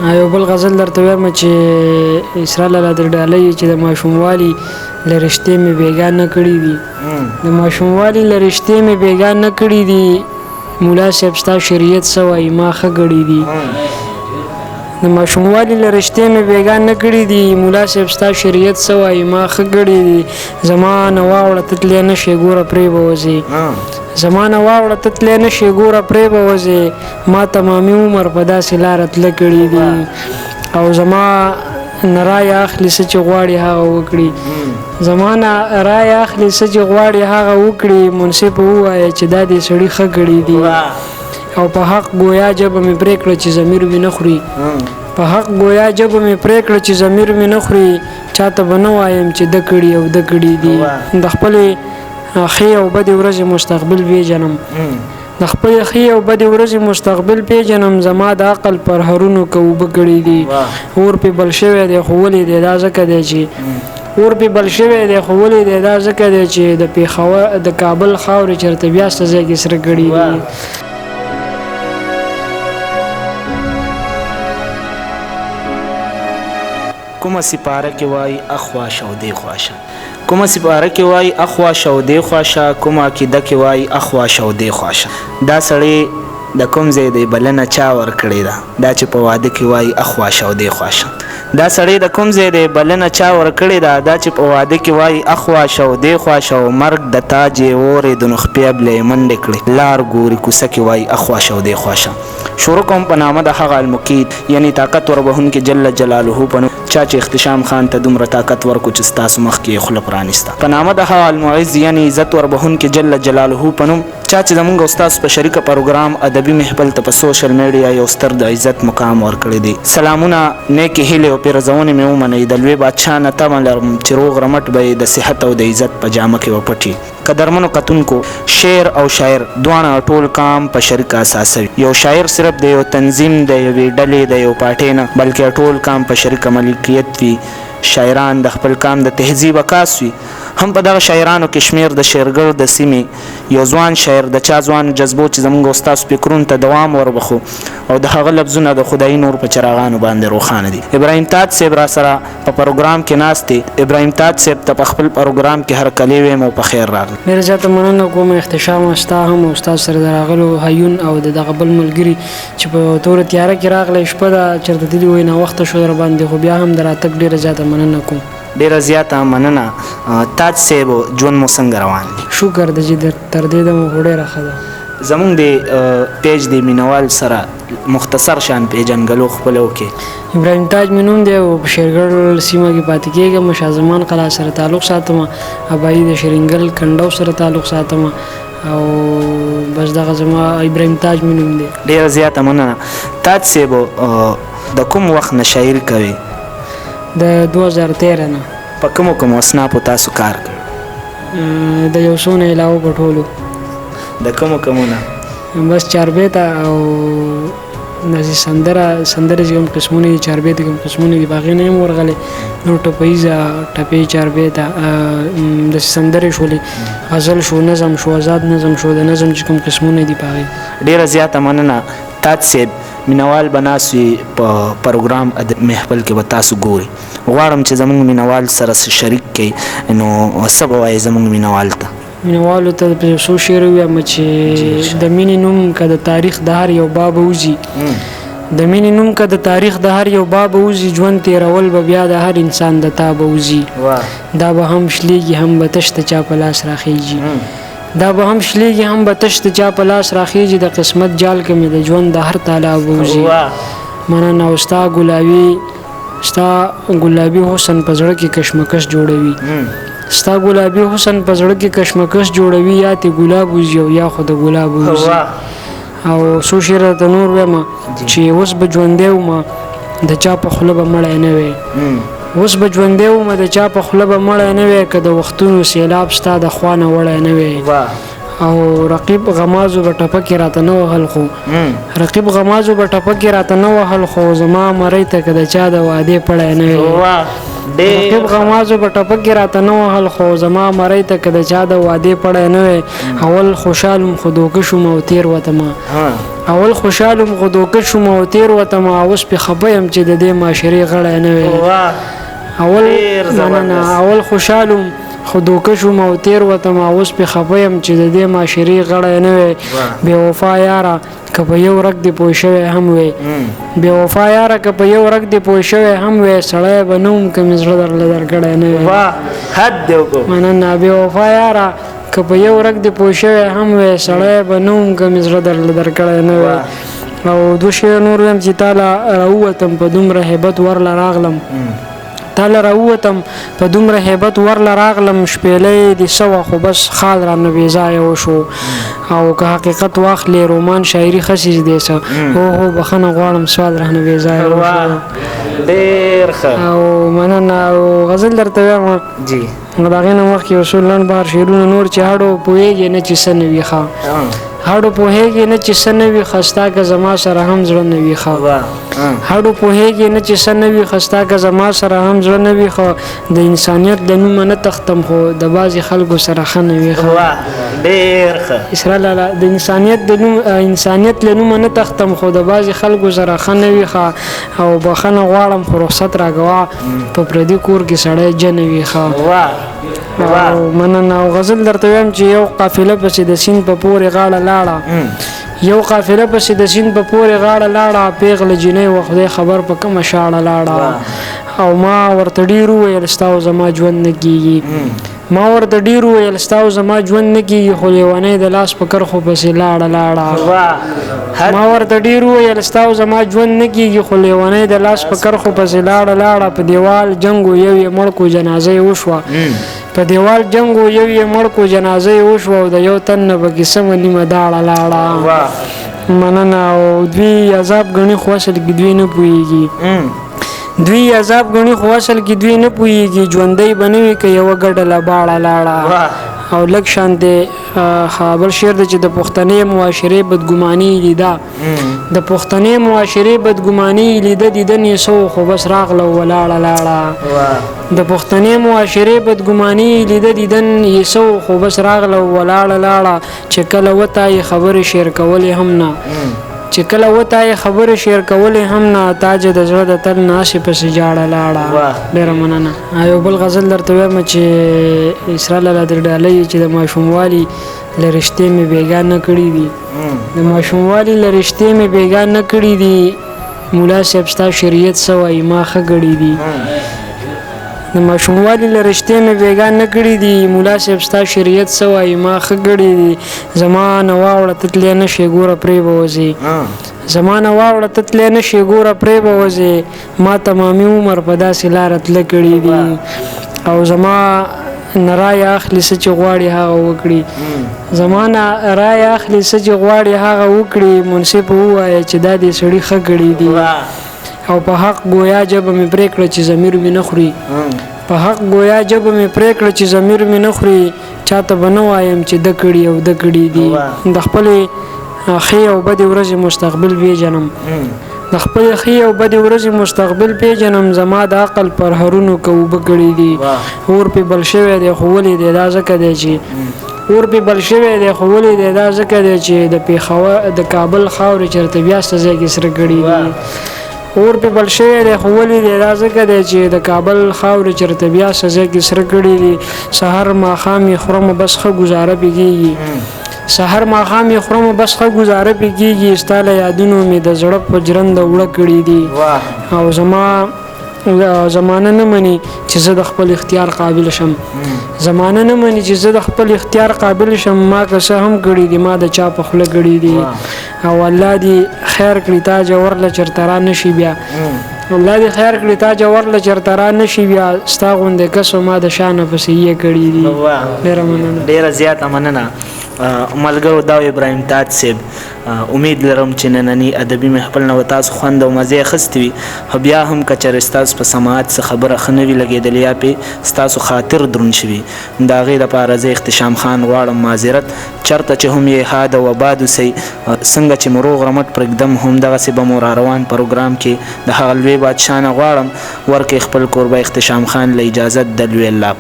یو بل غزل درته وایم چې اسرا لالا در ډالۍ چې د ماشوموالي له رشتې مې بېګا نه کړي دي، د ماشوموالي له رشتې مې بېګا نه کړي دي، مولا صاحب ستا شریعت څه وایي ما ښه کړي دي. د ماشوموالي له رشتې مې بېګا نه کړي دي، مولا صاحب ستا شریعت څه وایي ما ښه کړي دي. زما نه واوړه ته تللی نه شې ګوره پرې به وځې، زما نه واوړه ته تللی نه شې ګوره پرې به وځې، ما تمامي عمر په داسې لاره تله کړي دي. او زما نه رایه اخلي څه چې غواړي هغه وکړي، زما نه رایه اخلي څه چې غواړي هغه وکړي، منصف ووایه چې دا دې سړي ښه کړي دي. او په حق ګویا ژبه مې پرې کړه چې ضمیر مې نه خوري، په حق ګویا ژبه مې پرې کړه چې ضمیر مې نه خوري، چاته به نه وایم چې ده کړي او ده کړي دي. د خپلې ښې او بدې ورځې مستقبل پېژنم، د خپلې ښې او بدې ورځې مستقبل پېژنم، زما د عقل پرهرونو که اوبه کړي دي. اور پې بل شوی دی خو ولې دی دا ځکه دی چې اور پې بل شوی دی خو ولې دی دا ځکه دی چې د پېښور د کابل خاورې چېرته بیا څه ځای کې سره کړي دي. کومه سپاره کې وایي اخوا شه او دې خوا شه، کومه سپاره کې وایي اخوا شه او دې خوا شه، کومه عقیده کې وایي اخوا شه او دې خوا شه. دا سړی د کوم ځای دی، بلنه چا ورکړې ده دا چې په واده کې وایي اخوا شه او دې خوا شه. دا سړی د کوم ځای دی، بلنه چا ورکړې ده دا چې په واده کې وایي اخوا شه او دې خوا شه. او مرګ د تاج یې واورېد نو خپې ابله یې منډې کړې، لار ګوري کوڅه کې وایي اخوا شه او دې خوا شه. شروع کوم په نامه د هغه المقید یعنی طاقت وربهونکي جل جلاله په نوم، چا چې اختشام خان ته دومره طاقت ورکو چې ستاسو مخکې یې خوله پرانیسته. په نامه د هغه المعز یعنی عزت وربهونکي جل جلاله په نوم، چا چې زمونږ او ستاسو په شریکه پروګرام ادبي محفل ته په سوشل میډیا یو ستر د عزت مقام ورکړی دی. سلامونه، نیکې هیلې او پیرزونې مې ومنئ. د لوی بادشاه نه تمه لرم چې روغ رمټ به یې د صحت او د عزت په جامه کې وپټي. قدرمنو کتونکو، شعر او شاعر دواړه ټول کام په شریکه اساسوي. یو شاعر صرف د یو تنظیم، د یوې ډلې، د یو پارټۍ نه، بلکې ټول کام په شریکه ملکیت وي. شاعران د خپل کام د تهذیب عکاس وي. هم په دغه شاعرانو کې شمیر د شعرګړ د سیمې یو ځوان شاعر د چا ځوان جذبو چې زمونږ او ستاسو فکرونو ته دوام وربخو او د هغه لفظونه د خدایي نور په چراغانو باندې روښانه دي. ابراهیم تاج صاحب را سره په پروګرام کې ناست دی. ابراهیم تاج صاحب ته په خپل پروګرام کې هرکلی وایم او په خیر راغلی. ډېره زیاته مننه کوم احتشام ستا هم او ستاسو سره د راغلو هیون او د دغه بل ملګري چې په توره تیاره کې راغلی، شپه ده چېرته تللي وئ، ناوخته شو در باندې، خو بیا هم د راتګ ډېره زیاته مننه کوم. ډېره زیاته مننه تاج صاحب، ژوند مو څنګه روان دی؟ شکر دی چې تر دې دمه خو ډېره ښه ده. زمونږ د پیج د مینوال سره مختصر شان پیژندګلو خپله وکړي. ابراهیم تاج مې نوم دی او په شیرګړ سیمه کې پاتې کېږم، شاه زمان قلا سره تعلق ساتم، ابایي د شرینګل کنډو سره تعلق ساتم او بس دغه زما ابراهیم تاج مې نوم دی. ډېره زیاته مننه تاج صاحب، د کوم وخت نه شاعري کوئ؟ د 2013 نه. په کومو کومو اصنافو تاسو کار کوئ؟ د یو څو نه علاوه په ټولو. د کومو کومو نه؟ بس چاربیته او داسې سندرې چې کوم قسمونه دي، چاربیتې کوم قسمونه دي، په هغې نه یم ورغلی. نور ټپه ییزه ټپې، چاربیته، داسې سندرې شولې، غزل شو، نظم شو، ازاد نظم شو، د نظم چې کوم قسمونه دي په هغې. ډېره زیاته مننه تاج صاحب. مینوال به ناست وي په پروګرام ادب محفل کې به تاسو ګوري. غواړم چې زمونږ مینوال سره څه شریک کړئ، نو څه به وایې زمونږ مینوال ته؟ مینوالو ته په یو څو شعر ووایم چې د مینې نوم که د تاریخ د هر یو باب وځي، د مینې نوم که د تاریخ د هر یو باب وځي، ژوند تېرول به بیا د هر انسان د تابه وځي. دا به هم شلېږي هم به تش د چا په لاس راخېږي، دا به هم شلېږي هم به تش د چا په لاس راخېږي، د قسمت جال کې مې د ژوند د هر تالاب وځي. مننه. او ستا ګلابي حسن په زړه کې کشمکش جوړوي، ستا ګلابي حسن په زړه کې کشمکش جوړوي، یا تې ګلاب وځي او یا خو د ګلاب وځي. او څو شعر درته نور وایم چې اوس به ژوندی وم د چا په خوله به مړی نه وی، اوس به ژوندی وم د چا په خوله به مړی نه وی، که د وختونو سیلاب ستا د خوا نه وړی نه وی. او رقیب غمازو به ټپکې راته نه وهل خو، رقیب غمازو به ټپکې راته نه وهل خو، زما مرۍ ته که د چا د وعدې پړی نه وی. رقیب غمازو په ټپک کې راته نه وهل، خو زما مرۍ ته که د چا د وعدې پړی نه وی، اول خوشحال وم خو دوکه شوم او تېر وتم. اول خوشحال وم خو دوکه شوم او تېر وتم، اوس پې خفه یم چې د دې معاشرې غړی نه وی. اول مننه، اول خوشحال وم خو دوکه شوم او تېر وتم، اوس پې خفه یم چې د دې معاشرې غړی نه وی. بې وفا یاره که په یو رګ دې پوه شوی هم وی، بې وفا یاره که په یو رګ دې پوه شوی هم وی، سړی به نه وم که مې زړه درله درکړی نه وی. حد دې وکړو. مننه. بې وفا یاره که په یو رګ دې پوه شوی هم وی، سړی به نه وم که مې زړه درله درکړی نه وی. او دوه شعر نور وایم چې تاله راووتم په دومره هیبت ورله راغلم، تاله راووتم په دومره هیبت ورله راغلم، شپېلۍ دې څه وه خو بس خال رانه بې ځایه وشو. او که حقیقت واخلې رومان شاعري ښه څیز دی څه، هو هو بخښنه غواړم سوال رانه بې ځایه وشو. ډېر ښه. او مننه. او غزل درته وایم جی، د هغې نه مخکې یو څو لنډ بهر شعرونه نور چې هډو پوهېږې نه چې څه نه وي ښه، هډو پوهېږې نه چې څه نه وي ښه، ستا که زما سره هم زړه نه وي ښه. هډو پوهېږې نه چې څه نه وي ښه، ستا که زما سره هم زړه نه وي ښه، د انسانیت د نومه نه تښتم خو د بعضې خلکو سره ښه نه وي ښه. ډېر ښه. اسرا لالا، د انسانیت د نوم، انسانیت له نومه نه تښتم خو د بعضې خلکو سره ښه نه وي ښه. او بخښنه غواړم خو رخصت راکوه، په پردي کور کې سړی جنه وي ښه. او مننه. او غزل درته وایم چې یو قافله پسې د سیند په پورې غاړه لاړه، یو قافله پسې د سیند په پورې غاړه لاړه، پېغله جینۍ وه خدای خبر په کومه شاړه لاړه. او ما ورته ډېر وویل ستا او زما ژوند نه کېږي، ما ورته ډېر وویل ستا او زما ژوند نه کېږي، خو لېونۍ د لاس په کرښو پسې لاړه لاړه. ما ورته ډېر وویل ستا او زما ژوند نه کېږي، خو لېونۍ د لاس په کرښو پسې لاړه لاړه. په دیوال جنګ و یو یې مړ کو جنازه یې وشوه، په دیوال جنګ و یو یې مړ کو جنازه یې وشوه، او د یو تن نه پکې سمه نیمه داړه لاړه. مننه. او دوی عذاب ګڼي خو اصل کې دوی نه پوهېږي، دوی عذاب ګڼي خو اصل کې دوی نه پوهېږي، ژوندۍ به نه وي که یوه ګډه لباړه لاړه. او لږ شان دی بل شعر دی چې د پښتنې معاشرې بدګماني لیده، د پښتنې معاشرې بدګماني لیده، دیدن یې څه و خو بس راغله ولاړه لاړه. د پښتنې معاشرې بدګماني لیده، دیدن یې څه و خو بس راغله ولاړه لاړه. چې کله وتا یې خبرې شعر کولې هم نه، چې کله وتا یې خبرې شعر کولې هم نه، تاج د زړه د تل نه هسې پسې جاړه لاړه. ډېره مننه. یو بل غزل درته وایم چې اسرا لالا در ډالۍ چې د ماشوموالي له رشتې مې بېګا نه کړي دي، د ماشوموالي له رشتې مې بېګا نه کړي دي، مولا صاحب ستا شریعت څه وایي ما ښه کړي دي. د ماشوموالي له رشتې مې بېګا نه کړي دي، مولا صاحب ستا شریعت څه وایي ما ښه کړي دي. زما نه واوړه ته تللی نه شې ګوره پرې به وځې، زما نه واوړه ته تللی نه شې ګوره پرې به وځې، ما تمامي عمر په داسې لاره تله کړي دي. او زما نه رایه اخلي څه چې غواړي هغه وکړي، زما نه رایه اخلي څه چې غواړي هغه وکړي، منصف ووایه چې دا دې سړي ښه کړي دي. او په حق ګویا ژبه مې پرې کړه چې ضمیر مې نه خوري، په حق ګویا ژبه مې پرې کړه چې ضمیر مې نه خوري، چاته به نه وایم چې ده کړي او ده کړي دي. د خپلې ښې او بدې ورځې مستقبل پېژنم، د خپلې ښې او بدې ورځې مستقبل پېژنم، زما د عقل پرهرونو که اوبه کړي دي. اور پې بل شوی دی خو ولې دی دا ځکه دی چې اور پې بل شوی دی خو ولې دی دا ځکه دی چې د پېښور د کابل خاورې چېرته بیا څه ځای کې سره کړي دي. اور پې بل شوی دی خو ولې دی دا ځکه دی چې د کابل خاورې چېرته بیا څه ځای کې سره کړي دي. سهار ماښام یې خورمه بس ښه ګزاره پې کېږي، سهار ماښام یې خورمه بس ښه ګزاره پې کېږي، ستا له یادونو مې د زړه په ژرنده اوړه کړي دي. او زما زمانه نه مني چې زه د خپل اختیار قابل شم، زمانه نه مني چې زه د خپل اختیار قابل شم، ما که څه هم کړي دي ما د چا په خوله کړي دي. او الله دې خیر کړي تاجه ورله چېرته را نه شي بیا، الله دې خیر کړي تاجه ورله چېرته را نه شي بیا، ستا غوندې کس ما د شا نه پسې یې کړي دي. ډېره مننه. ډېره زیاته مننه. ملګرو دا ابراهیم تاج صاحب، امید لرم چې نننی ادبي محفل نه به تاسو خوند او مزې اخیستې وي. خو بیا هم که چېرې ستاسو په سماعت څه خبره ښه نه وي لګېدلې یا پې ستاسو خاطر دروند شوي، د هغې دپاره زه احتشام خان غواړم معذرت. چرته چې هم یې ښاد او اباد اوسئ. څنګه چې مو روغ رمټ پرېږدم، همدغسې به مو را روان پروګرام کې د هغه لوی بادشاه نه غواړم ورکړئ خپل کوربه احتشام خان له اجازت د لوی الله.